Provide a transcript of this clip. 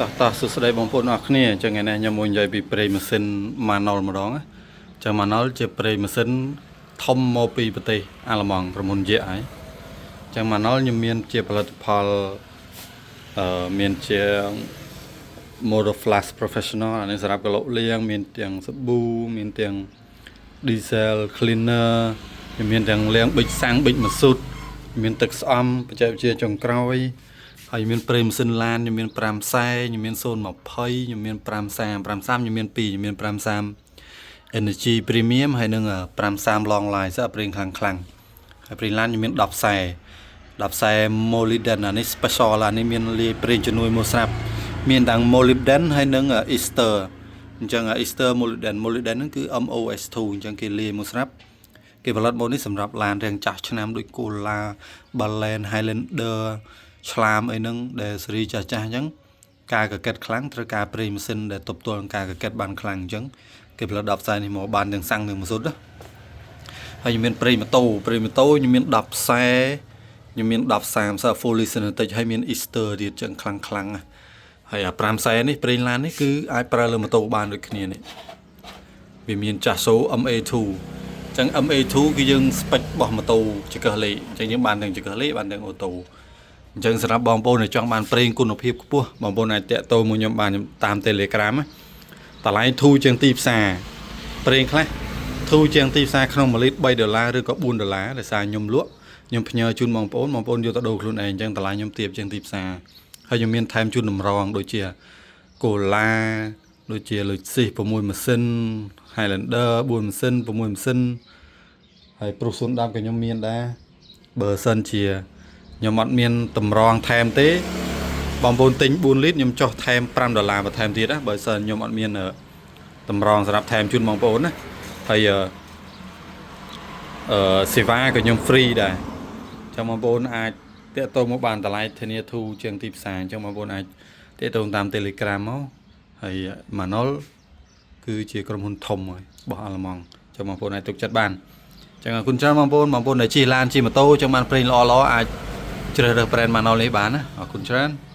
តោះតោះសួស្តីបងប្អូនអរគ្នាអញ្ចឹងថ្ងៃនេះខ្ញុំមកនិយាយពីប្រេងម៉ាស៊ីន Mannol ម្ដងណាអញ្ចឹង Mannol ជាប្រេងម៉ាស៊ីនធំមកពីប្រទេសអាល្លឺម៉ង់ក្រុមហ៊ុនយក្សហើយអញ្ចឹង Mannol ខ្ញុំមានជាផលិតផលមានជា Motor Flash Professional អានេះសម្រាប់កឡុកលាងមានទាំងសាប៊ូមានទាំង diesel cleaner មានទាំងលាងប៊ិចសាំងប៊ិចម៉ាស៊ូតមានទឹកស្អំបច្ចេកវិទ្យាចុងក្រោយហើយមានប្រេងម៉ាស៊ីនឡានខ្ញុំមាន5ខ្សែខ្ញុំមាន020ខ្ញុំមាន530 530ខ្ញុំមាន2ខ្ញុំមាន530 Energy Premium ហើយនិង530 Long Life ស្អាប្រេងខ្លាំងខ្លាំងហើយប្រេងឡានខ្ញុំមាន10ខ្សែ10ខ្សែ Molybden អានេះ special អានេះមានលាយប្រេងជំនួយមកស្រាប់មានទាំង Molybden ហើយនិង Ester អញ្ចឹង Ester Molybden Molybden ហ្នឹងគឺ MOS2 អញ្ចឹងគេលាយមកស្រាប់គេផលិតមកនេះសម្រាប់ឡានរាងចាស់ឆ្នាំដូច Corolla Balen Highlander ឆ្លាមអីហ្នឹងដែលស៊េរីចាស់ចាស់អញ្ចឹងការកកិតខ្លាំងត្រូវការប្រេងម៉ាស៊ីនដែលទប់ទល់នឹងការកកិតបានខ្លាំងអញ្ចឹងគេផលិត10ខ្សែនេះមកបានទាំងសាំងទាំងម៉ាស៊ុតណាហើយខ្ញុំមានប្រេងម៉ូតូប្រេងម៉ូតូខ្ញុំមាន10ខ្សែខ្ញុំមាន10 30 fully synthetic ហើយមាន Ester ទៀតចឹងខ្លាំងខ្លាំងណាហើយអា5ខ្សែនេះប្រេងឡាននេះគឺអាចប្រើលើម៉ូតូបានដូចគ្នានេះវាមានចាស់សូ MA2 អញ្ចឹង MA2 គឺយើង spec របស់ម៉ូតូចង្កឹះលេខអញ្ចឹងយើងបានទាំងចង្កឹះលេខបានទាំងអូតូអញ្ចឹងសម្រាប់បងប្អូនដែលចង់បានប្រេងគុណភាពខ្ពស់បងប្អូនអាចតាក់ទងមកខ្ញុំបានតាម Telegram ណាតម្លៃធូរជាងទីផ្សារប្រេងខ្លះធូរជាងទីផ្សារក្នុង1លីត្រ3ដុល្លារឬក៏4ដុល្លារដោយសារខ្ញុំលក់ខ្ញុំផ្ញើជូនបងប្អូនបងប្អូនយកទៅដូរខ្លួនឯងអញ្ចឹងតម្លៃខ្ញុំទាបជាងទីផ្សារហើយខ្ញុំមានថែមជូនតម្រងដូចជាកូឡាដូចជា Lexus 6ម៉ាស៊ីន Highlander 4ម៉ាស៊ីន6ម៉ាស៊ីនហើយប្រុស010ក៏ខ្ញុំមានដែរបើសិនជាខ្ញុំអត់មានតម្រងថែមទេបងប្អូនទិញ4លីត្រខ្ញុំចុះថែម5ដុល្លារបន្ថែមទៀតណាបើសិនខ្ញុំអត់មានតម្រងសម្រាប់ថែមជូនបងប្អូនណាហើយសេវាក៏ខ្ញុំ free ដែរចឹងបងប្អូនអាចតាក់ទងមកបានតម្លៃធានាធូរជាងទីផ្សារអញ្ចឹងបងប្អូនអាចតាក់ទងតាម Telegram មកហើយ Mannol គឺជាក្រុមហ៊ុនធំហើយរបស់អាល្លឺម៉ង់ចឹងបងប្អូនអាចទុកចិត្តបានចឹងអរគុណច្រើនបងប្អូនបងប្អូនដែលជិះឡានជិះម៉ូតូចង់បានប្រេងល្អៗអាចជ្រើសរើស brand Mannol នេះបានណាអរគុណច្រើន។